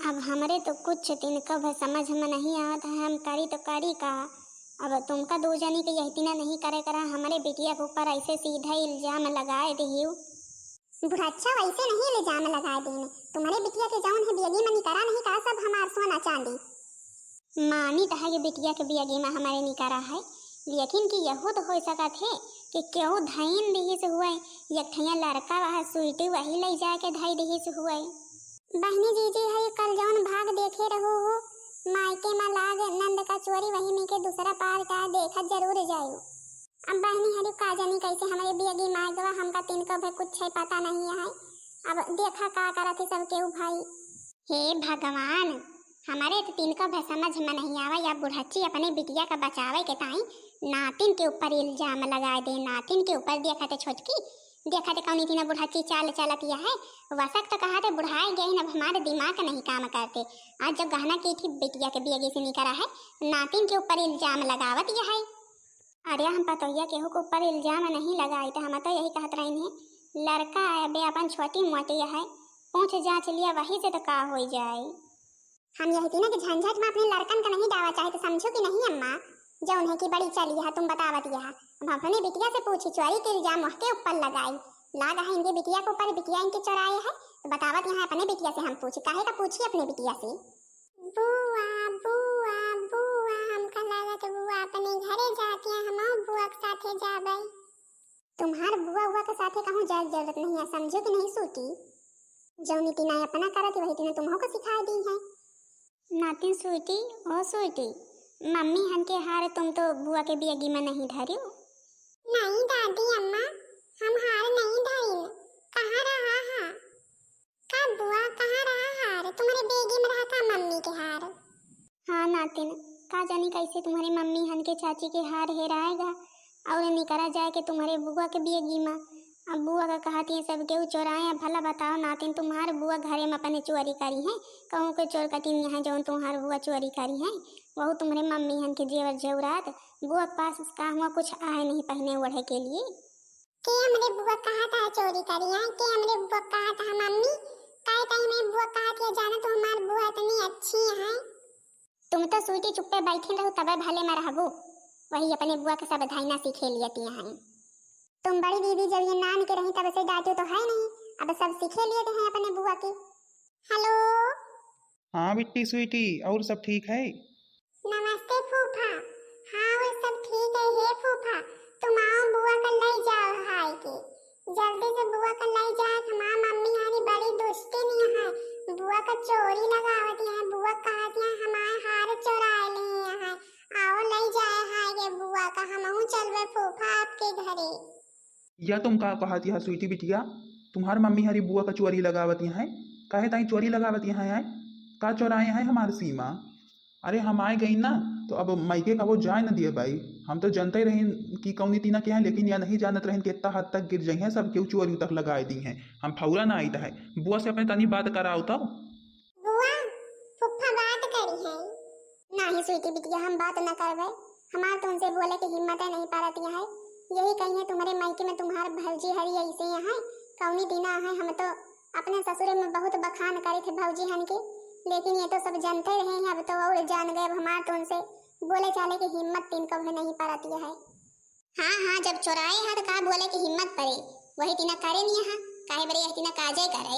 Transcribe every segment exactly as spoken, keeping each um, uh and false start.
अब हमरे तो कुछ तिनका भर समझ में नहीं आवत है, हम करी तो करी का? अब तुमका दू जनी के यही तिना नहीं करे करा, हमरे बिटिया के ऊपर ऐसे सीधा इल्जाम लगाए दिहियो। बुढ़ाच्चा, वैसे नहीं इल्जाम लगाए देने, तुम्हरे बिटिया के जौन है बियगी में निकरा नहीं का सब हमार सोना चांदी। मानी तहा के बिटिया के बियगी में हमरे निकरा है, लेकिन कि यहू तो हो सकत है कि केहू धइन दिहिस हुए, एक ठैया लड़का वह स्वीटी वही ले जाके धई दिहिस हुए। बहनी जीजी है कल जौन भाग देखे रहो हो, मायके में लाग नंद का चोरी वही में के दूसरा पार्ट आ देखत जरूर जायु। अब बहनी हरी का जानी कैसे हमरे बियगी मायगवा हमका तिनको भे कुछ है पता नहीं है। अब देखा का करत है सब केहू भाई। हे भगवान, हमरे तो तिनको भे समझ में नहीं आवा या बुढ़च्ची अपने बिटिया का बचावे के ताई नातिन के ऊपर इल्जाम लगाए दे, नातिन के ऊपर। देखा ते छोटकी, देखा ते कौनी तिना बुढ़च्ची चाल चलत या है। वसक तो कहा ते बुढ़ाए गए न, अब हमारे दिमाग नहीं काम करते। आज जब गहना की थी बिटिया के बियगी से निकरा है, नातिन के ऊपर इल्जाम लगावत या है। अरे हम पतोहिया केहू के ऊपर इल्जाम नहीं लगाई, तो हम तो यही कहत रहन है, लड़का है बे अपन छोटी मोटी है, पूछ जांच लिया वही से तो का हो जाए। हम यही तीनों के झंझट में अपने लड़कन का नहीं डावा चाहे तो समझो कि नहीं अम्मा, जौन है कि बड़ी चली है तुम बतावत यह। हम अपने बिटिया से पूछी, चोरी के इल्जाम वह के ऊपर लगाई, लाग है इनके बिटिया के ऊपर, बिटिया इनके चोराए है, तो बतावत यहाँ अपने बिटिया से हम पूछी, काहे का पूछी अपने बिटिया से। बुआ, बुआ, बुआ, हमका लागत बुआ अपने घरे जाती है, हम बुआ के साथे जाबे। तुम्हार बुआ, बुआ के साथे कहूँ जाए के जरूरत नहीं है, समझो कि नहीं स्वीटी? जौनी तिना अपना करत वही तिना तुम्हों को सिखाए दी है। नातिन स्वीटी, ओ स्वीटी, मम्मी हन के हार तुम तो बुआ के बियगी में नहीं धरियो। नहीं दादी अम्मा, हम हार नहीं धरिन। कहाँ रहा हा? का बुआ, कहाँ रहा हार? तुम्हरे बेगी में रहा का मम्मी के हार? हाँ नातिन, का जानी कैसे तुम्हरे मम्मी हन के चाची के हार हेराएगा और निकरा जाए के तुम्हरे बुआ के बेगी में। अब बुआ का कहती है सब केहू चोराए। अब भला बताओ नातिन, तुम्हार बुआ घरे में अपने चोरी करी है, कहूँ के चोर कटिन यहाँ जौन तुम्हार बुआ चोरी करी है, वहू तुम्हरे मम्मी हन के जेवर जेवरात। बुआ के पास का हुआ कुछ आए नहीं पहने ओढ़े के लिए। के हमरे बुआ कहा था चोरी करी है? के हमरे बुआ कहा था मम्मी? काहे ताई मैं बुआ कहा थी, जाना तो हमार बुआ इतनी अच्छी है। तुम तो स्वीटी चुप्पे बैठे रहो, तबे भले में रहबो। वही अपने बुआ के सब धाइना सीखे लियती हैं। तुम बड़ी दीदी जब ये नान के रही तब से डांटो तो है नहीं, अब सब सीखे लिए हैं अपने बुआ के। हेलो। हाँ बिट्टी स्वीटी, और सब ठीक है? नमस्ते फूफा। हाँ, वो सब ठीक है। हे फूफा, तुम आओ, बुआ का ले जाओ हाय के, जल्दी से बुआ का ले जाए। हमार मम्मी हारी बड़ी दुष्टिन है, बुआ का चोरी लगावत है, बुआ कहत है हमार हार चोराए ले है। आओ ले जाए हाय के बुआ का, हमहू चलबे फूफा आपके घरे। या तुम का कहत यहाँ स्वीटी बिटिया, तुम्हार मम्मी हरी बुआ का चोरी लगावत यहाँ है? काहे ताई चोरी लगावत यहाँ है? का चोराए हैं हमार सीमा? अरे हम आए गई ना, तो अब मायके कबो जाए न दिए भाई। हम तो जानते रही कि कौनी तीना के हैं, लेकिन या नहीं जानत रही कि इतना हद तक गिर जाई हैं, सब केहू चोरी तक लगाए दी हैं। हम फौरन आइत है, बुआ से अपने तनी बात कराओ तो। बुआ, फुफ्फा बात करी है। नाही स्वीटी बिटिया, हम बात न करबे, हमार तो उनसे बोले के हिम्मत नहीं पारत है। यही कही है तुम्हारे मायके में तुम्हार भौजी हरी ऐसे यहाँ है, कौनी दिना है, हम तो अपने ससुरे में बहुत बखान करे थे भौजी हन के, लेकिन ये तो सब जानते रहे हैं, अब तो और जान गए। अब हमार तो उनसे बोले चाले की हिम्मत तिनको भी नहीं पारत है। हाँ, हाँ, जब चोराए हा तो का बोले की हिम्मत परे, वही तिना करे नहीं हा, काहे बरे यह तिना काजे करे,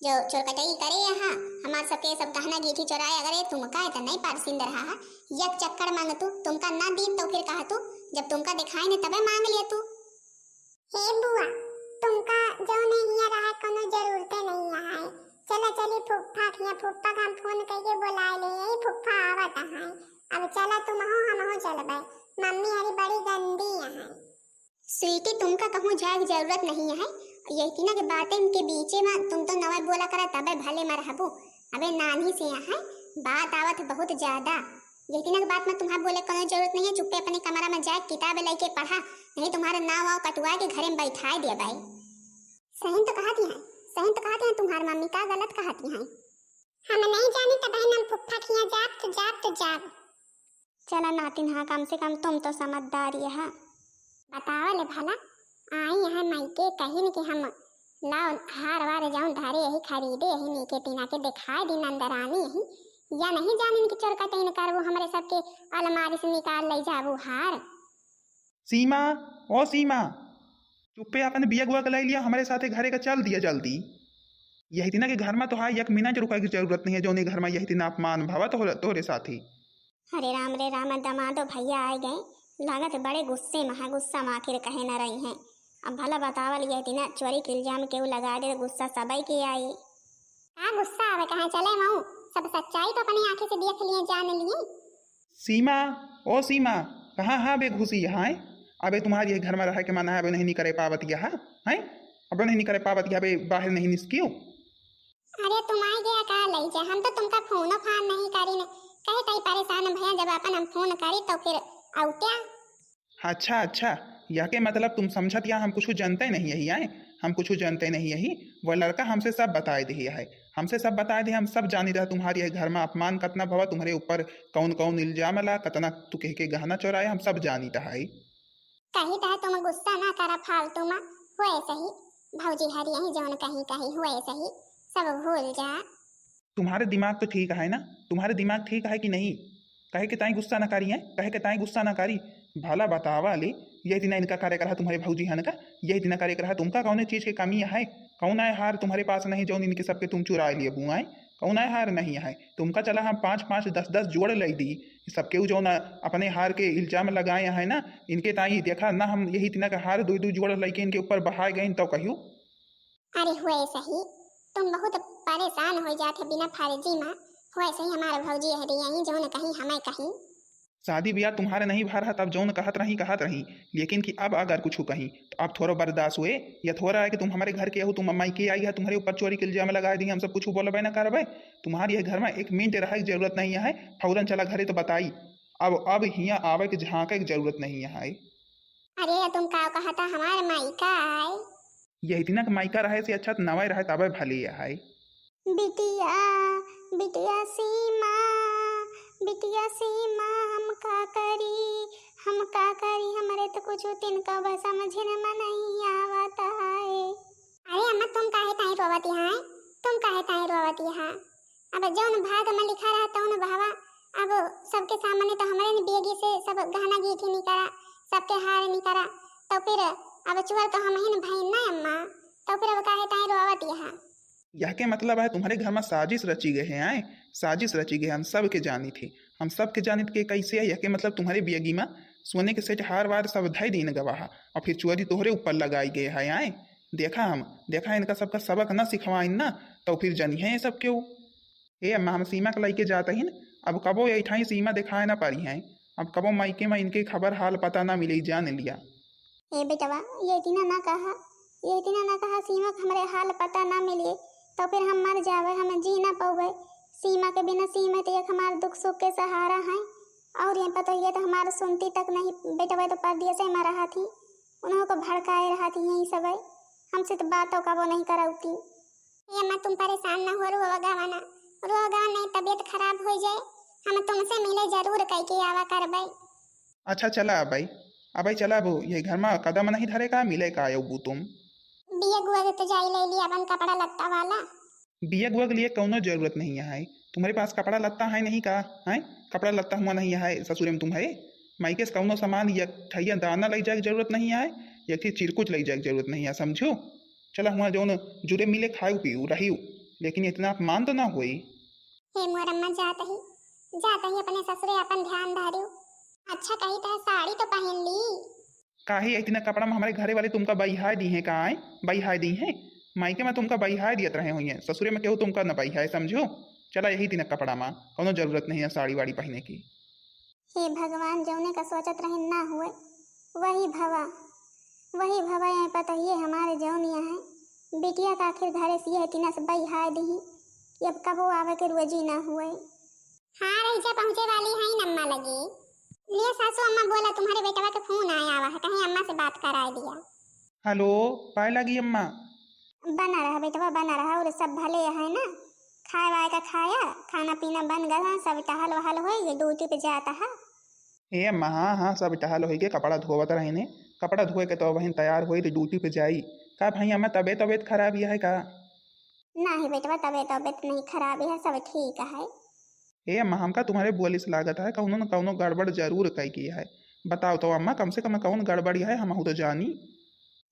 जो चोरकटई करे हा, हमार सबके सब गहना गीठी चोराए, अगर ये तुमका है तो नहीं पार सिंदर हा, एक चक्कर मांग तू, तुमका ना दीन तो फिर कहा तू, जब तुमका दिखाए ने तबे मांग लिया तू। हे बुआ, तुमका जौने हिया रहा कोनो जरूरते नहीं है। चला चली फुफ्फा के हिया, फुफ्फा के हम फोन करके बुलाए ले, यही फुफ्फा आवत है। अब चला तुम हो, हम हो चलबे, मम्मी हरी बड़ी गंदी है। स्वीटी, तुमका कहूँ जाए के जरूरत नहीं है। यही तीना के बातें के बीचे में तुम तो नवा बोला करा, तबे भले में रहबू। अबे नानी से यहाँ बात आवत बहुत ज्यादा। यही तीना के बात में तुम्हारे बोले कोनो जरूरत नहीं है। चुप्पे अपने कमरा में जाए, किताब लेके पढ़ा, नहीं तुम्हारा नाव वाव कटवा के घरे में बैठाए दिया भाई। सही तो कहती हैं, सही तो कहती हैं तुम्हार मम्मी, का गलत कहती हैं। हम नहीं जानी तब हम फुफ्फा खिया जाब तो जाब तो जाब। चला नातिन, हाँ, कम से कम तुम तो समझदार यह। बतावा ले भला, आई यहाँ मायके कहिन कि हम लाओ हार वार जौन धरे यही खरीदे यही नीके तीना के दिखाए दी नंदरानी यही, या नहीं जानिन कि चोर कटैन करबू हमरे सबके अलमारी से निकाल ले जाबू हार। सीमा, ओ सीमा, चुप्पे अपन बियग वग लै लिया, हमरे साथे घरे का चल दिया जल्दी। यही दिना के घर मा तो है, एक मिनट रुकै के जरूरत नहीं है, जौने घर मा यही दिना अपमान भवा तोहरे, तोहरे साथे। अरे राम रे राम, दमादो भैया आए गए, लागत बड़े गुस्से मा है, गुस्सा मा आखिर कहे न रही हैं। अब भला बतावल यही दिना चोरी के इल्जाम केहू लगा दे, गुस्सा सबई के आई। का गुस्सा आवे, कहाँ चले मऊ, सब सच्चाई तो अपनी आँखें से देख लिए, जान लिए। सीमा, ओ सीमा, कहाँ हा बे घुसी यहाँ, हैं? अबे तुम्हारी ये घर मा रहे के मन है, अबे नहीं निकरे पावत यहाँ, हैं? अबे नहीं निकरे पावत यहाँ, अबे बाहर नहीं निस्कियो। अरे तुम आए गया का लई जा, हम तो तुमका फोनो फान नहीं करी न, कहे तई परेशान भैया, जब अपन हम फोन करी तो फिर आउत्या। अच्छा, अच्छा, यह के मतलब तुम समझत या हम कुछ जानते नहीं यही आए, हम कुछ जानते नहीं यही। वो लड़का हमसे सब बताए दे है, हमसे सब बताए दे, हम सब जानी रहा तुम्हारी यह घर मा अपमान कतना भवा, तुम्हारे ऊपर कौन कौन इल्जाम ला, कतना तू कह के गहना चोराए, हम सब जानी रहा है। कही त तुम गुस्सा ना करा फालतू मा, हुए सही, भौजी हरी यही जौन कहीं कहीं हुए सही, सब भूल जा। तुम्हारे दिमाग तो ठीक है ना, तुम्हारे दिमाग ठीक है कि नहीं? कहे के ताई गुस्सा ना करी है, कहे के ताई गुस्सा ना करी। भला बतावा ले, यही दिना इनका करे करा तुम्हारे भौजी हन का, यही दिना करे करा तुमका कौने चीज के कमी है? कौन आए हार तुम्हारे पास नहीं जौन इनके सबके तुम चुरा लिए बुआए? कौन आए हार नहीं है तुमका? चला हम पाँच पाँच दस दस जोड़ लै दी, सबके उ जौन अपने हार के इल्जाम लगाए है ना, इनके ताई देखा ना, हम यही दिना का हार दुई दुई जोड़ लैके इनके ऊपर बहाए गए तो कहियो। अरे हुए सही, तुम बहुत परेशान हो जाते बिना फर्जी मा। हुए सही हमार भौजी हरी यही जौन कहीं हमें कहीं। शादी ब्याह तुम्हारे नहीं भा रहा, तब जौन कहत रही, कहत रही, लेकिन कि अब अगर कुछ कहीं, तो अब थोड़ा बर्दाश्त हुए, या थोड़ा है कि तुम हमारे घर के हो, तुम मायके आई है, तुम्हारे ऊपर चोरी के इल्जाम लगा दी, हम सब कुछ बोलबे ना करबे। तुम्हारे यह घर मा एक मिनट रहे के जरूरत नहीं है, फौरन चला घरे तो बताई। अब, अब हियाँ आवे के झाँके के जरूरत नहीं है। अरे तुम का कहता, हमार मायका आए? यही दिना के मायका रहे से अच्छा त नवै रहे तबै भले है। बिटिया, बिटिया सीमा, बिटिया सीमा, हम का करी, हम का करी, हमरे तो कुछ तिनका बा समझे मा नहीं आवत है। अरे अम्मा, तुम काहे ताई रोवत यहाँ है? तुम काहे ताई रोवत यहाँ? अब जौन भाग मा लिखा रहा तौन भवा। अब सबके सामने तो हमरे न बेगी से सब गहना गीठी निकरा, सबके हार निकरा, तो फिर अब चोर तो हम ही न भई ना अम्मा, तो फिर अब काहे ताई रोवत यहाँ? यह के मतलब है तुम्हारे घर मा साजिश रची गए है, आए? साजिश रची गए, हम सब के जानी थे, हम सब के जानी थे। कैसे है? यह के मतलब तुम्हारे बेगी मा सोने के सेट हार वार सब धई दीन गवा है और फिर चोरी तोहरे ऊपर लगाई गए है, आए? देखा हम, देखा इनका सबका सबक ना सिखवाइन ना, तो फिर जनिहे ये सब केहू। ए अम्मा, हम सीमा के लइके जात हइन, अब कबो यही ठाई सीमा देखाए ना पारी हैं, अब कबो मायके मा इनके खबर हाल पता ना मिले, जान लिया। ए बेटवा, ये दिना ना कहा, ये दिना ना कहा सीमा के हमरे हाल पता ना मिले, तो फिर हम मर जावे, हम जी ना पौवे। सीमा के बिना सीमा तो एक हमार दुख सुख के सहारा है, और ये पता ये तो हमार सुनती तक नहीं, बेटवा तो परदेसे मा रहा थी, उन्हों को भड़काए रहा थी यही सब, हमसे तो बातों का वो नहीं करौती। ए अम्मा, तुम परेशान ना हो, रोवा गावा ना, रोवा गावा नहीं, तबीयत खराब हो जाए, हम तुमसे मिले जरूर कह के आवा करबै। अच्छा, चला अबई, अबई चला, अब ये घर मा कदम नहीं धरे का, मिले का आयो बू तुम। बियग उयग तो जाई ले ली अपन कपड़ा लत्ता वाला। बियग उयग लिए कौनो जरूरत नहीं है, तुम्हारे पास कपड़ा लत्ता है नहीं का? है कपड़ा लत्ता हुआ नहीं है ससुरे मा तुम्हारे? मायके से कौनो सामान, एक ठैया दाना ले जाए के जरूरत नहीं है, एक ठे चिरकुच ले जाए के जरूरत नहीं है, समझो? चला हुआ जौन जुरे मिले खाऊ पीऊ रहियो, लेकिन इतना अपमान तो ना होई। हे मोर अम्मा, जात ही, जात ही अपने ससुरे अपन ध्यान धारियो। अच्छा कही तो साड़ी तो पहन ली। काहे यही दिना कपड़ा मा हमारे घरे वाले तुमका बइहाए दी हैं का? आए बइहाए दी हैं, मायके मा तुमका बइहाए दियत रहे हुई हैं, ससुरे मा केहू तुमका न बइहाए, समझो? चला यही दिना कपड़ा मा, कौनो जरूरत नहीं है साड़ी वाड़ी पहने की। हे भगवान, जौने का सोचत रहे ना हुए, वही भवा, वही भवा। ये पतहिए हमारे जौन यहाँ है, बिटिया का आखिर घरे से यह टिना से बइहाए दिही कि अब कबो आवे के रोजी ना हुए। हाँ, रईचा पहुँचे वाली है अम्मा लगे। लिए सासू अम्मा बोला, तुम्हारे बेटवा के फोन आया हुआ है, कहीं अम्मा से बात कराए दिया। हेलो, पाए लागी अम्मा। बना रहा बेटवा, बना रहा, और सब भले है ना? खाए वाए का खाया, खाना पीना बन गया, सब टहल वहल होई, ड्यूटी पे जाता है। ए अम्मा, हाँ, हाँ, सब टहल होई के कपड़ा धोवत रहे ने, कपड़ा धोए के तो बहिन तैयार होई तो ड्यूटी पे जाई। का भाई अम्मा, तबीयत, तबीयत खराब ही है का? नाही बेटवा, तबीयत, तबीयत नहीं खराब है, सब ठीक है। ए अम्मा, हमका तुम्हरे बोली से लागत है, कउनो न कउनो गड़बड़ जरूर कइ की है। बताओ तो अम्मा, कम से कम कउन गड़बड़ी है, हमहू तो जानी।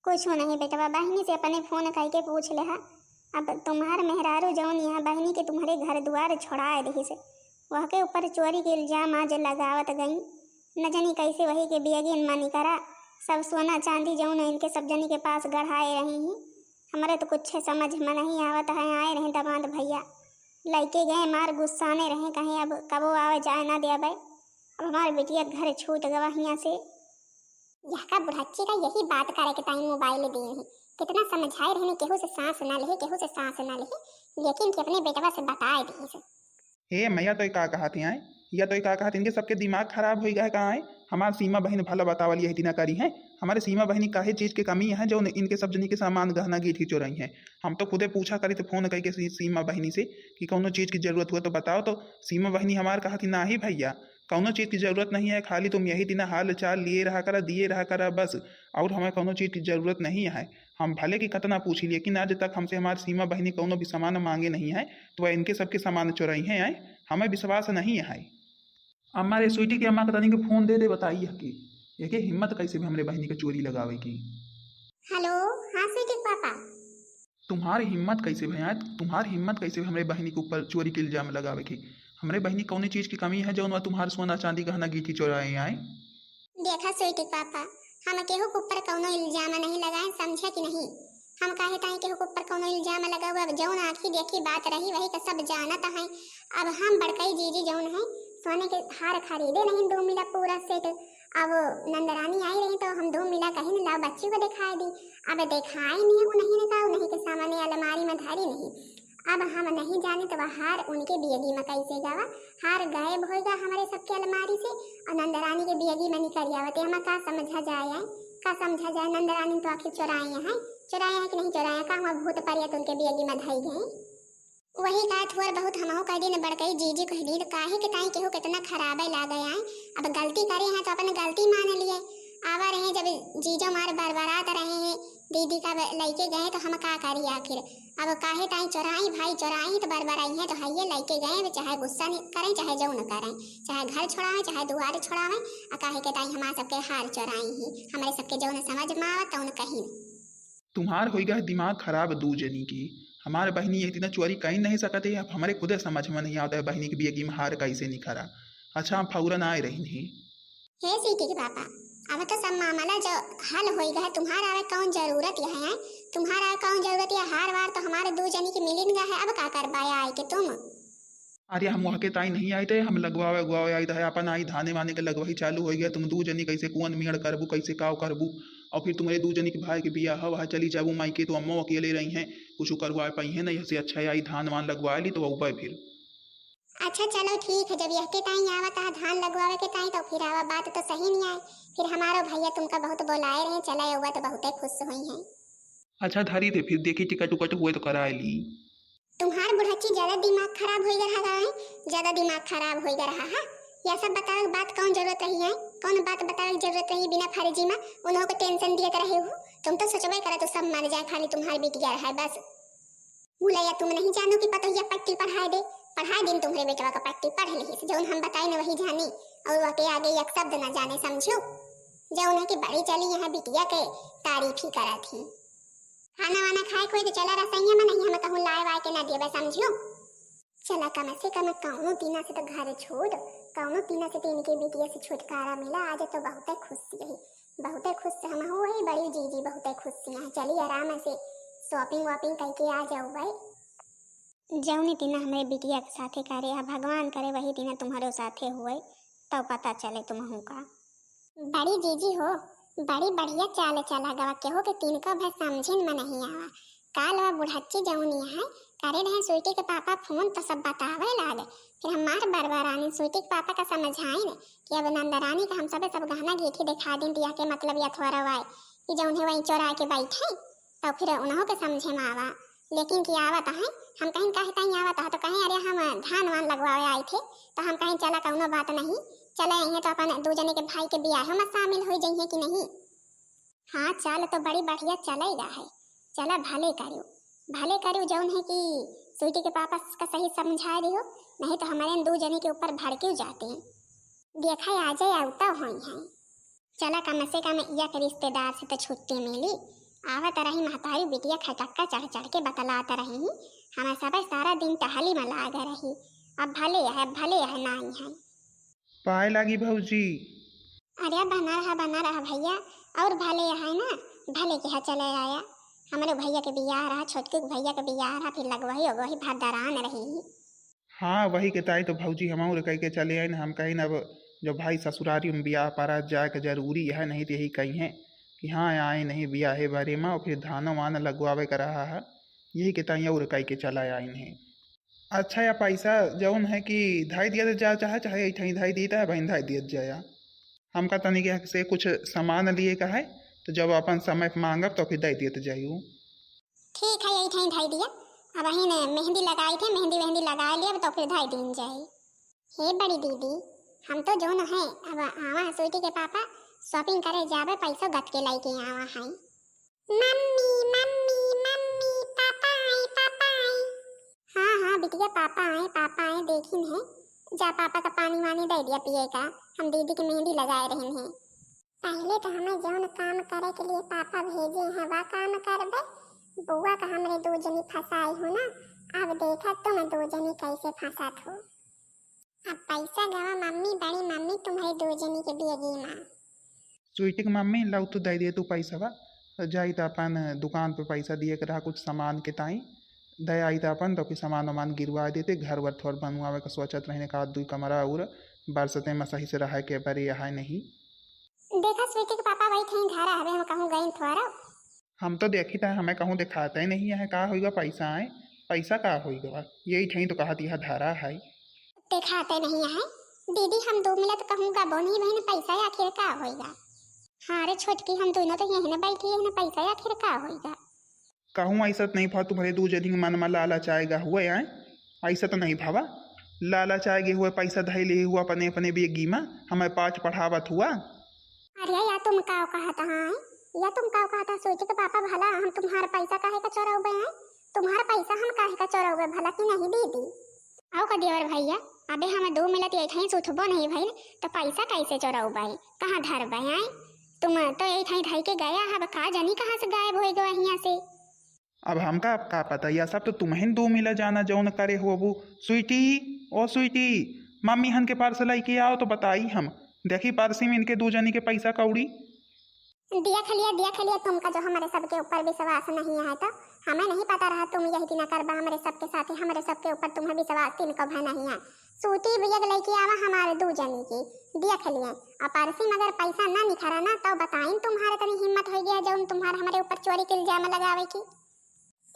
कुछ नहीं बेटवा, बहिनी से अपने फोन कइके पूछ लेहा। अब तुम्हार मेहरारू जउन यहाँ बहिनी के तुम्हरे घर दुआर छोड़ाए दिहिस, वहके ऊपर चोरी के इल्जाम आज लगावत गई। न जानी कइसे वही के बेगिन मनी करा, सब सोना चांदी जउन इनके सब जनी के पास गढ़ाए रही ही। हमरे तो कुछ समझ में नहीं आवत है। आए रहे दामाद भइया, लइके गए, मार गुस्साने रहे, कहे अब कबो आवे जाए ना देबे, अब हमार बिटिया घर छूट गवा हियाँ से। यहका बुढ़च्ची का यही बात करे के ताई मोबाइल दिए ही। कितना समझाए रहे, केहू से सांस ना लेहे, केहू से सांस ना लेहे, लेकिन कि अपने बेटवा से बताए दिहिस। हे मैया, तो ये का कहत हैं आए? या तो ये का कहत, इनके सबके दिमाग खराब होइ गए का आए? हमार सीमा बहिन भला बतावल यही दिना करी है। हमरे सीमा बहिनी काहे चीज के कमी है जो इनके सब जनी के सामान गहना गीठी चोरई है? हम तो खुदे पूछा करी थे फोन कइके सी-, सीमा बहिनी से कि कउनो चीज की जरूरत हुआ तो बताओ। तो सीमा बहिनी हमार कहत ही, "नाही भइया, कउनो चीज की जरूरत नहीं है, खाली तुम यही दिना हाल चाल लिए रहा करा, दिए रहा करा बस, और हमें कउनो चीज की जरूरत नहीं है।" हम भले कि कतना पूछी, लेकिन आज तक हमसे हमार सीमा बहिनी कउनो भी सामान मांगे नहीं है, तो वह इनके सबके सामान चोरई हैं आए, हमें विश्वास नहीं है। अम्मा रे स्वीटी के अम्मा के तनी के फोन दे दे, बताई है कि एके हिम्मत कइसे भी हमरे बहिनी के चोरी लगावे की। हेलो, हाँ स्वीटी के पापा। तुम्हार हिम्मत कइसे भइ आए, तुम्हार हिम्मत कइसे हमरे बहिनी के ऊपर चोरी के इल्जाम लगावे की? हमरे बहिनी कउने चीज की कमी है जउन वह तुम्हार सोना चांदी गहना गीठी चोराए आए? देखा स्वीटी के पापा, हम केहू के ऊपर कउनो इल्जाम नहीं लगाए, समझे कि नहीं? हम काहे ताई केहू के ऊपर कउनो इल्जाम लगाऊ? अब जउन आँखी देखी बात रही, वही का सब जानत है। अब हम बड़कई जीजी जउन है, सोने के हार खरीदे नहीं दो मिला पूरा सेट। अब नंदरानी आई रही तो हम दो मिला कहीं लाओ बच्ची को दिखाई दी। अब दिखाई नहीं, वो नहीं ने का, वो नहीं के सामने अलमारी में धरी नहीं। अब हम नहीं जाने तो वह हार उनके बेगी में कइसे गवा, हार गायब होइगा हमरे सबके अलमारी से, और नंदरानी के बेगी में निकल आवत, हमें का समझा जाए, का समझा जाए, नंदरानी तो आखिर चोराए हैं, चोराए हैं कि नहीं चोराए हैं, का हुआ भूत प्रेत उनके बेगी में धई गए? वही का थोर बहुत हमहू कह दिन बड़कई जीजी कह दिन, काहे के ताई केहू कितना खराबे लागे आए, अब गलती करे हैं तो अपन गलती मान लिए। आवा रहे जब जीजो मार बरबरात रहे हैं, दीदी का ब-, लइके गए तो हम का करी आखिर? अब काहे ताई चोराई भाई, चोराई तो बरबराई है तो हइये लइके गए, अब चाहे गुस्सा नि-, करें, चाहे जउन करें, चाहे घर छोड़ावें, चाहे दुआर छोड़ावें, आ काहे के ताई हमार सबके हार चोराई ही, हमरे सबके जउन समझ में आवत तउन कहीं। तुम्हार होइगा है दिमाग खराब दू जनी की। हमार बहिनी एक दिन चोरी कई नहीं सकत है, अब हमरे खुदे समझ में नहीं आवत है बहिनी के बेगी में हार कइसे निखरा। अच्छा, हम फौरन आए रही नहीं। हे स्वीटी के पापा, अब तो सब मामला जो हल होइगा है, तुम्हार आवे कउन जरूरत है, हैं? तुम्हार आवे कउन जरूरत है? हार वार तो हमारे दू जनी के मिलिन गा है, अब का करबाया आए के तुम? अरे हम वहाँ के ताई नहीं आए थे, हम लगवावे उगवावे आए थे, अपन आई धाने वाने के लगवाई चालू होइ गया। तुम दू जनी कइसे कुआन मियड़ करबू, कइसे काव करबू? और फिर तुम्हरे दू जनी के भाई के बियाह है, वहाँ चली जाबू माई के, तो अम्मा अकेले रही हैं, कुछ करवा पाई है नहीं, हसे अच्छा आई धान वान लगवा ली तो अउबे फिर। अच्छा चलो ठीक है, जब यहके ताई आवत है धान लगवावे के ताई तो फिर आवा, बात तो सही नहीं आए। फिर हमारो भइया तुमका बहुत बोलाए रहे, चला अउबा तो बहुते खुश हुई हैं। अच्छा धरी दे, फिर देखी टिकट उकट हुए तो कराए ली। तुम्हार बुढ़च्ची ज्यादा दिमाग खराब होइगा रहा है, ज्यादा दिमाग खराब होइगा रहा है। यह सब बतावे के बात कउन जरूरत रही है, कउन बात बतावे के जरूरत रही बिना फर्जी में, उन्हों को टेंशन दियत रहे हो। तुम तो सोचबे करा तो सब मर जाए, खाली तुम्हार बिटिया रहा है बस। मुलैया तुम नहीं जानो कि पतोहिया पट्टी पढ़ाए दे, पढ़ाए दिन तुम्हरे बेटवा का पट्टी पढ़ लिहिस, जउन हम बताई न वही जानी, और वके आगे एक शब्द न जाने समझो। जउन है कि बड़ी चली यहाँ बिटिया के तारीफ ही करा थी। खाना वाना खाए कोई तो चला रसोइया में, नहीं हम कहूँ लाए वाए के ना देवे समझो। चला कम से कम कउनो तीना से तो घर छोड़, कउनो तीना से तो इनके बिटिया से छुटकारा मिला। आज तो बहुते खुशी है, बहुते खुश हम हुए, बड़ी जीजी बहुते खुश हैं। चली आराम से shopping वॉपिंग कइके आ जाओ भाई। जउनी तीना हमरे बिटिया के साथे करे आ भगवान करे वही तीना तुम्हरो साथे हुए, तब पता चले तुमहू का। बड़ी जीजी हो, बड़ी बढ़िया चाल चला गवा, केहू के तीन का भय समझिन में नहीं आवा। काल वा बुढ़च्ची जउनी है, करे रहे स्वीटी के पापा फोन तो सब बतावे लागे। फिर हमार बरबरानी स्वीटी के पापा का समझाइन कि अब नंदरानी का हम सबे सब गहना गीठी दिखा दिन दिया के मतलब या थोड़ा वाए कि जउन है वहीं चोरा के बैठे, तो फिर उन्हों के समझे में आवा। लेकिन कि आवत है, हम कहीं काहे ताई आवत है, तो कहीं अरे हम धान वान लगवावे आए थे, तो हम कहीं चला कउनो बात नहीं, चले आई हैं तो अपन दू जने के भाई के बियाह में शामिल हो जाइए कि नहीं। हाँ, चाल तो बड़ी बढ़िया चलेगा है। चला भले करियो, भले करियो जौन है कि स्वीटी के पापा का सही समझाए दियो, नहीं तो हमरे दू जनी के ऊपर भड़कियो जाते हैं। देखा आ जाए आवता होई हैं। चला कम से कम एक रिश्तेदार से तो छुट्टी मिली। आवत रही महतारी बिटिया खटक्का चढ़ चढ़ के बतलात रही, हम सब सारा दिन टहली में लाग रही। अब भले है, भले है नाई है। पाए लागी भौजी। अरे बना रहा, बना रहा भैया, और भले है ना, भले के यहाँ चले आया। हमरे भैया के बियाह रहा, छोटकी के भैया के बियाह रहा, फिर लगवही ओगवही भरदरान रही। हाँ, वही के ताई तो भौजी हम और कह के चले आइन। हम कहिन अब जो भाई ससुरारी में बियाह परा जाए के जरूरी है, नहीं तो यही कही है कि हाँ आए नहीं बियाहे बारे में, और फिर धानो वान लगवावे के रहा है, यही के ताई और कह के चला आइन है। अच्छा, या पैसा जौन है कि धाई दिया जा, चाहे चाहे ऐठा ही धाई देता है बहन, धाई दिया जाया। हमका तनी के से कुछ सामान लिए का है, तो जब अपन समय पे मांगब तो फिर दे देते जाइयो। ठीक है, यही ठाई धाई दिया। अब अही ने मेहंदी लगाई थे, मेहंदी वेहंदी लगा लिया, तो फिर धाई दीन जाए। हे बड़ी दीदी, हम तो जो न है, अब आवा स्वीटी के पापा shopping करे जाबे, पैसो गत के लेके आवा है। मम्मी, मम्मी, मम्मी, पापा आए, पापा आए। हाँ, हाँ, बिटिया, पापा आए, पापा आए, देखिन है। जा, पापा का पानी वानी दे दिया पिए का, हम दीदी के मेहंदी लगाए रहन है। पहले तो हमें जौन काम करे के लिए पापा भेजे हैं, वह काम करबे। बुआ का हमरे दो जनी फंसाई हो ना, अब देखा तुम दो जनी कैसे फंसत हो। अब पैसा गवा मम्मी, बड़ी मम्मी तुम्हारी दो जनी के बियगी माँ। स्वीटी के मम्मी, लाओ तू दे दे तू पैसा बा, तो जाई तो अपन दुकान पे पैसा दिए के रहा कुछ सामान के ताई, दे आई तो अपन तो फिर सामान वामान गिरवा देते, घर वर थोड़ बनवावे का सोचत रहने का, दुई कमरा और बरसते में सही से रहे के बरे यहाँ नहीं। देखा स्वीटी के पापा वही थे घर हवे, हम कहूँ गई थोड़ा। हम तो देखी था, हमें कहूँ दिखाते ही नहीं है, का होइगा पैसा आए, पैसा का होइगा बा? यही ठही तो कहत यह धारा है। दिखाते नहीं है दीदी, हम दो मिला तो कहूँ गबो नहीं बहन, पैसा आखिर का होइगा? हाँ रे छोटकी, हम दोनों तो यही ना बैठी है ना, पैसा आखिर का होइगा? कहूँ ऐसा तो नहीं भा तुम्हारे दो जनी के मन में लालच आएगा हुए आए, ऐसा तो नहीं भावा, लालच आएगे हुए पैसा धैले हुआ अपने अपने बेगी में हमें पाठ पढ़ावत हुआ। अरे या तुम का कहत हैं, या तुम का कहत हैं, स्वीटी के पापा भला हम तुम्हार पैसा काहे का चोरौबे हैं? तुम्हार पैसा हम काहे का चोरौबे भला कि नहीं दीदी? आओ का देवर भैया, अबे हम दो मिनट ये ठहीं से उठबो नहीं भइल, तो पैसा कैसे चोरौबे? कहाँ धरबे हैं? तुम तो ये ठहीं धई के गया है, अब का जानी कहाँ से गायब हो गवा हियाँ से। अब हमका अब का पता, या सब तो तुमहिन दो मिला जाना जौन करे होबू। स्वीटी, ओ स्वीटी, मम्मी हन के पर्स लेके आओ तो बताई हम। देखी पर्स में इनके दो जनी के पैसा कौड़ी। देख लिया, देख लिया, तुमका जो हमरे सबके ऊपर विश्वास नहीं है तो हमें नहीं पता रहा तुम यही दिन करबा हमरे सबके साथे, हमरे सबके ऊपर तुम्हें विश्वास तिनको भा नहीं है। सूती बियग लेके आवा हमारे दो जनी की, देख लिए। और पर्स में अगर पैसा ना निखरा ना तो बताइन तुम्हारे तनी हिम्मत हो गया जौन तुम्हारे हमरे ऊपर चोरी के इल्जाम लगावे की।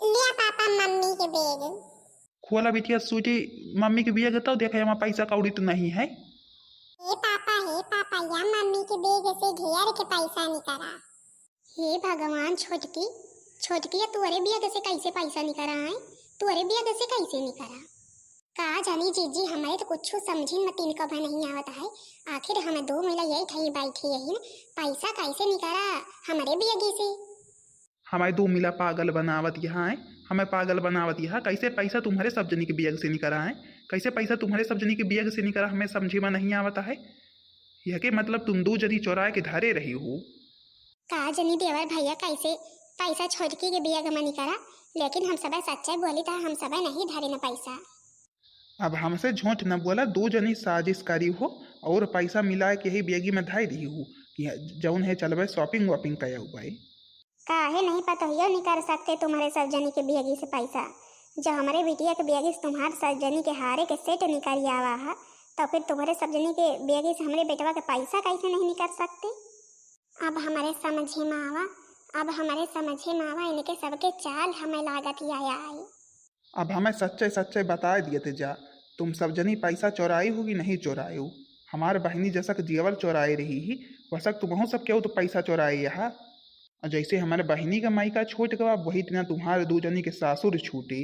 लिया पापा मम्मी के बैग। खोला बिटिया, स्वीटी मम्मी के बैग तो देखे, एमा पैसा कौड़ी तो नहीं है। हे पापा, हे पापा, या मम्मी के बैग से घेर के पैसा निकला। हे भगवान, छोटकी, छोटकी, या तोरे बैग से कैसे पैसा निकला है? तोरे बैग से कैसे निकला? का जानी जीजी, हमारे तो कुछ समझी में तिनको भा नहीं आवत है। आखिर हम दो मिला यही ठही बैठी यही न, पैसा कैसे निकला हमारे बैग से? हमारे दो मिला पागल बनावत यहाँ है, हमें पागल बनावत यहाँ। कैसे पैसा तुम्हारे सब जनी के बैग से निकला है? कैसे पैसा तुम्हारे सब जनी के बैग से निकला, हमें समझे में नहीं आवत है। यह के मतलब तुम दो जनी चोराए के धरे रही हो। का जनी देवर भैया, कैसे पैसा छोटकी के बैग में निकला, लेकिन हम सब सच्चाई बोली था, हम सब नहीं धरे न पैसा। अब हमसे झूठ न बोला, दो जनी साजिश करी हो और पैसा मिला के ही बैगी में धाई दी हो कि जौन है चलबे shopping वॉपिंग कया हुआ है। काहे नहीं पतोहियो निकाल सकते तुम्हारे सब जनी के बैगी से पैसा? जो हमारे बिटिया के बैगी से तुम्हारे सब जनी के हारे के सेट निकल आवा है, तो फिर तुम्हारे सब जनी के बैगी से हमारे बेटवा के पैसा कैसे नहीं निकाल सकते? अब हमारे समझे में आवा, अब हमारे समझे में आवा, इनके सबके चाल हमें लागत ही आया आई। अब हमें सच्चे सच्चे बताए दिए थे जा, तुम सब जनी पैसा चोराई हो कि नहीं चोराई हो? हमार बहिनी जसक जेवर चोराए रही ही, वसक तुमहू सब केहू तो पैसा चोराए यहाँ। और जैसे हमारे बहिनी का माई का छूट गवा, वही दिना तुम्हारे दो जनी के सासुर छूटी।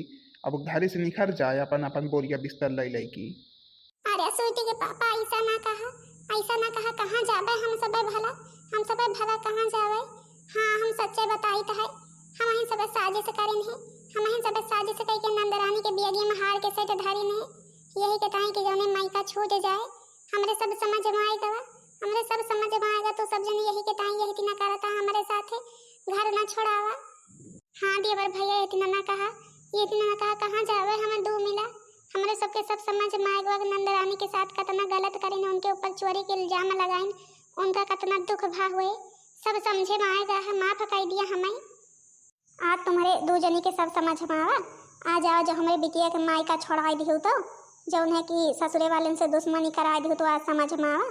अब घर से निखर जाए अपन अपन बोरिया बिस्तर लई लई की। अरे स्वीटी के पापा, ऐसा ना कहा, ऐसा ना कहा, कहाँ जाबे हम सबे भला, हम सबे भला कहाँ जाबे? हाँ, हम सच्चे बताई तो है, हमहिन सब साजिश करिन है, हमहिन सब साजिश कइके नंदरानी के बियगिया में हार के सेट धरिन है। यही के ताई कि जौने मायका छूट जाए, हमरे सब समझ में आए गवा, हमरे सब समझ में आएगा। तू सब जने यही के ताई यही तिना करता हमरे साथे, घर ना छोड़ावा। हाँ देवर भैया, इतना ना कहा, ये इतना ना कहा, कहाँ जावे हमर दू मिला? हमरे सबके सब समझ में आएगा कि नंदरानी के साथ कतना गलत करिन, उनके ऊपर चोरी के इल्जाम लगाइन, उनका कतना दुख भा हुए, सब समझे में आएगा है, माफ कर दिया हमें। आज तुम्हरे दू जनी के सब समझ में आवा। आज आओ, जो हमरे बिटिया के मायका छोड़ाई दिहु तो, जौन है कि ससुरे वालन से दुश्मनी कराई दिहु तो आज समझ में आवा।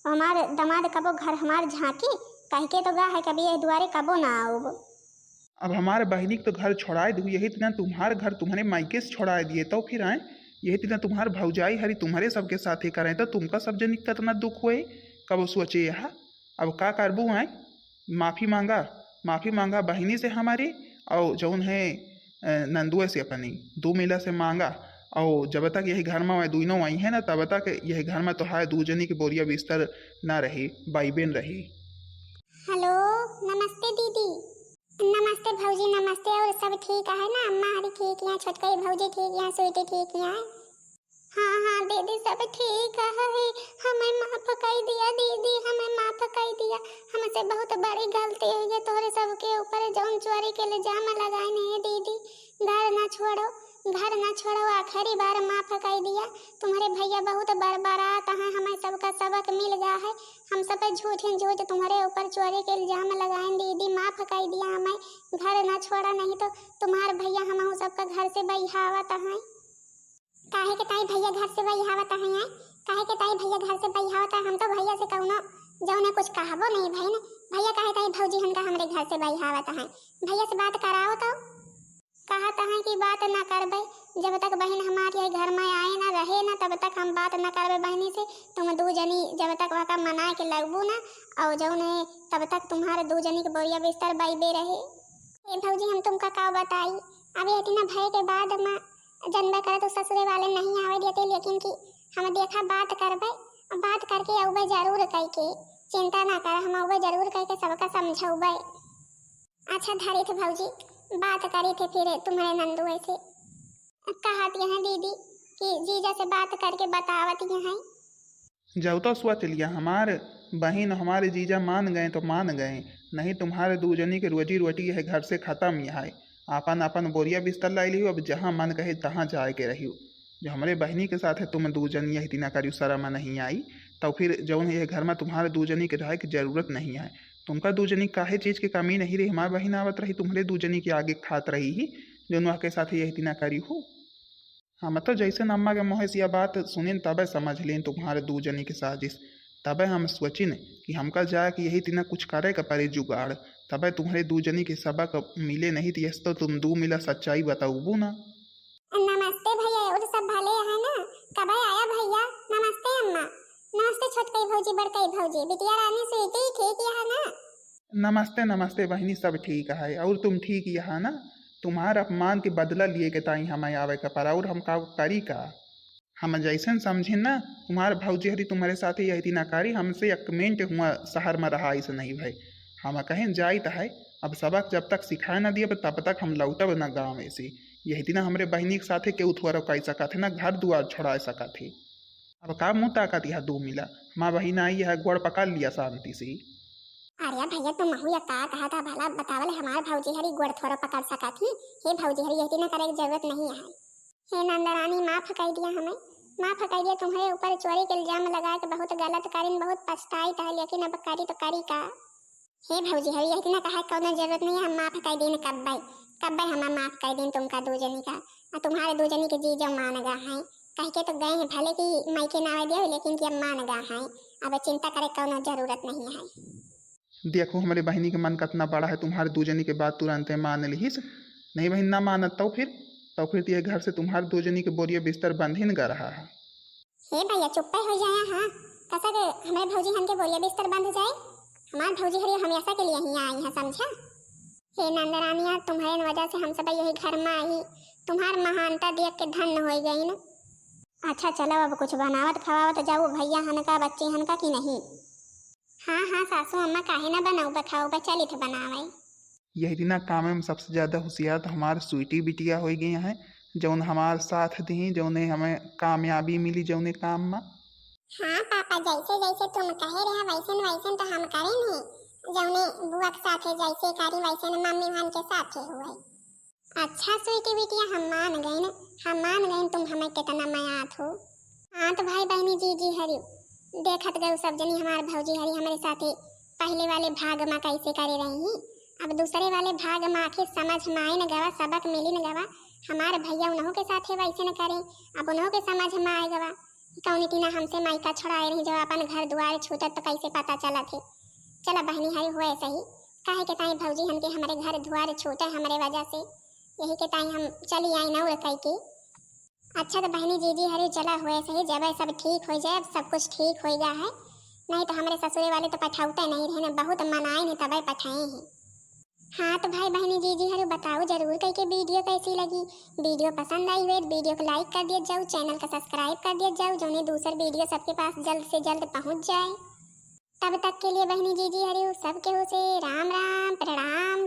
हमार दमाद कबो घर हमार झांकी, कह के तो गा है कभी यह दुआरे कबो ना आउब। अब हमार बहिनी के तो घर छोड़ाए दिहु, यही तिना तुम्हार घर तुम्हरे मायके से छोड़ाए दिए तो फिर आए, यही तिना तुम्हार भौजाई हरी तुम्हरे सबके साथे करें तो तुमका सब जनी के कतना दुख हुए, कबो सोचे यह। अब का करबू आए? माफी मांगा, माफी मांगा बहिनी से हमारी, और जौन है, अ, नंदुए से अपनी दू मिला से मांगा, और जब तक यही घर में वह दुइनों आई है ना, तब तक यही घर में तोहार दू जनी के बोरिया बिस्तर ना रही, बाइबेन रही। हेलो, नमस्ते दीदी। नमस्ते भौजी, नमस्ते। और सब ठीक है ना? अम्मा हरी ठीक यहाँ, छोटकई भौजी ठीक यहाँ, स्वीटी ठीक यहाँ। हाँ, हाँ दीदी, सब ठीक है, हमें माफ कर दिया दीदी, हमें माफ कर दिया। हमसे बहुत बड़ी गलती हुई है तोहरे सबके ऊपर, जौन चोरी के इल्जाम लगाए नहीं दीदी। घर ना छोड़ो, घर ना छोड़ो, आखिरी बार माफ कर दिया। तुम्हरे भैया बहुत बड़बड़ात हैं, हमें सबका सबक मिल गया है। हम सब झूठे झूठ तुम्हरे ऊपर चोरी के इल्जाम लगाए दीदी, माफ कर दिया हमें। घर ना छोड़ा, नहीं तो तुम्हार भैया हमहू सबका घर से बहियावत हैं। काहे के ताई भैया घर से बहियावत हैं, हैं? काहे के ताई भैया घर से बहियावत हैं? हम तो भैया से कौनो जौने कुछ कहबो नहीं भइन। भैया काहे ताई भौजी हनका हमरे घर से बहियावत हैं? भैया से बात कराओ तो। कहत हैं कि बात ना करबे, जब तक बहिन हमार यही घर में आए ना रहे ना, तब तक हम बात ना करबे बहिनी से। तुम दू जनी जब तक वहका मना के लगबू ना, और जौन है तब तक तुम्हारे दू जनी के बोरिया बिस्तर बाइबे रहे। ए भौजी, हम तुमका का बताई, अब ये इतना भय के बाद में जनबे करे तो ससुरे वाले नहीं आवे देते, लेकिन कि हम देखा बात करबे, बात करके अउबे जरूर कह के, चिंता ना कर, हम अउबे जरूर कह के सबका समझौबे। अच्छा धरी थे भौजी, बात करी थे फिर तुम्हरे नंदुए से। कहत यहाँ दीदी कि जीजा से बात करके बतावत यहाँ। जब तो सोच लिया, हमार बहिन, हमारे जीजा मान गए तो मान गए, नहीं तुम्हारे दू जनी के रोजी रोटी यह घर से खत्म ही है। आपन आपन बोरिया बिस्तर लाई लियो, अब जहाँ मन कहे तहाँ जाए के रहियो। जो हमरे बहिनी के साथ है, तुम दू जनी यही तिना करियो, शर्म नहीं आई, तो फिर जौन है यह घर में तुम्हारे दू जनी के रहे के जरूरत नहीं है। तुमका दू जनी काहे चीज के कमी नहीं रही, हमार बहिन आवत रही तुम्हरे दू जनी के आगे खात रही ही, जौन वह के साथ यही तिना करियो। हम तो जैसे अम्मा के मुँह से यह बात सुनिन, तबे समझ लेन तुम्हारे दू जनी के साजिश। तबे हम सोचिन कि हमका जाके यही तिना कुछ करे के पड़े जुगाड़, तबे तुम्हरे दू जनी के सबक मिले, नहीं तो यस तो तुम दू मिला सच्चाई बताऊबू ना। नमस्ते भैया, और सब भले है ना? कबे आया भैया? नमस्ते अम्मा। नमस्ते छोटकई भौजी, बड़कई भौजी, बिटिया रानी स्वीटी ठीक है ना? नमस्ते, नमस्ते बहिनी, सब ठीक है। और तुम ठीक यहाँ ना? तुम्हार अपमान के बदला लिए के ताई हमें आवे के पड़ा, और हम का करी का? हम जैसन समझिन ना, तुम्हार भौजी हरी तुम्हरे साथे यही तिना करी, हमसे एक मिनट हुआ शहर में रहा ऐसे नहीं भाई। हम कहें जाइत है, अब सबक जब तक सिखाए ना दिए तब तक हम लौटब ना गाँव से। यही तिना हमरे बहिनी के साथे केहू थोड़ा कह सकत है ना, घर दुआर छोड़ा सकत है। अब का मुँह ताकत यह दू मिला, हमार बहिन आई है, गोड़ पकड़ लिया शांति से। अरे भैया, तुम महू या का कहा था भला बतावल, हमार भौजी हरी गोड़ थोड़ा पकड़ सकत ही। हे भौजी हरी, यही तिना करे के जरूरत नहीं है। हे नंदरानी, माफ कर दिया हमें, माफ कर दिया। तुम्हरे ऊपर चोरी के इल्जाम लगा के बहुत गलत करिन, बहुत पछताइत है, लेकिन अब करी तो करी का? हे भौजी हरी, यही तिना कहा कौनो जरूरत नहीं है, हम माफ कर दीन कब्बे, कब्बे हम माफ कर दीन तुमका दू जनी का। आ तुम्हारे दू जनी के जीजो मान गा हैं, कह के तो गए हैं, भले कि मायके ना आवे दियो, लेकिन कि अब मान गा हैं, अब चिंता करे कौनो जरूरत नहीं है। देखो, हमरे बहिनी के मन कतना बड़ा है, तुम्हारे दू जनी के बात तुरंते मान लिहिस। नहीं बहिन, ना मानत तौ फिर, तौ फिर तो ये घर से तुम्हारे दू जनी के बोरिया बिस्तर बंधिन गा रहा है। हे भैया, चुप्पे हो जाया, हाँ। कसा के हमरे भौजी हन के बोरिया बिस्तर बंध जाए? हमार भौजी हरी हमेशा के लिए ही आई है, समझा? हे नंदरानिया, तुम्हारे वजह से हम सब यही घर में आई, तुम्हार महानता देख के धन्य हो गई ना। अच्छा चलो, अब कुछ बनावत खवावत जाऊ भैया हन का, बच्ची हन का कि नहीं? हाँ, हाँ सासू अम्मा, काहे ना बनाऊ, बखाऊ बा, चलित बनावे। यही ना काम में सबसे ज्यादा होशियार तो हमार स्वीटी बिटिया हो गई है, जौन हमार साथ दी, जौने हमें कामयाबी मिली जौने काम में। हाँ पापा, जैसे जैसे तुम कहे रहे वैसन वैसन तो हम करे नहीं, जौने बुआ के साथे जैसे करी वैसन मम्मी हन के साथे हुए। अच्छा स्वीटी बिटिया, हम मान गइन, हम मान गइन तुम हमें कितना मयात हो। हाँ तो भाई बहनी जीजी हरी, देखत गऊ सब जनी हमार भौजी हरी हमरे साथे पहले वाले भाग मा कैसे करे रही, अब दूसरे वाले भाग मा आखिर समझ मा आइन गवा, सबक मिलिन गवा। हमार भैया उन्हों के साथे वैसे न करे, अब उन्हों के समझ मा आए गवा। कौनी टीना हमसे मायका छोड़ाए रही, जब अपन घर दुआर छूटत तो कैसे पता चलत है। चला बहनी हरी हुए सही, काहे के ताई भौजी हन के हमरे घर दुआर छूटे हमरे वजह से, यही के ताई हम चली आई नौर कई के। अच्छा तो बहनी जीजी हरी चला हुए सही, जब सब ठीक हो जाए, अब सब कुछ ठीक हो गया है, नहीं तो हमरे ससुरे वाले तो पठाउते नहीं रहे न, बहुत मनाए नहीं तबे पठाए हैं। हाँ तो भाई बहनी जीजी हरी बताओ जरूर कई के वीडियो कैसी लगी। वीडियो पसंद आई हुए तो वीडियो को लाइक कर दिया जाओ, चैनल का सब्सक्राइब कर दिया जाओ, जौने दूसर वीडियो सबके पास जल्द से जल्द पहुँच जाए। तब तक के लिए बहनी जीजी हरी सब केहू से राम राम प्रणाम।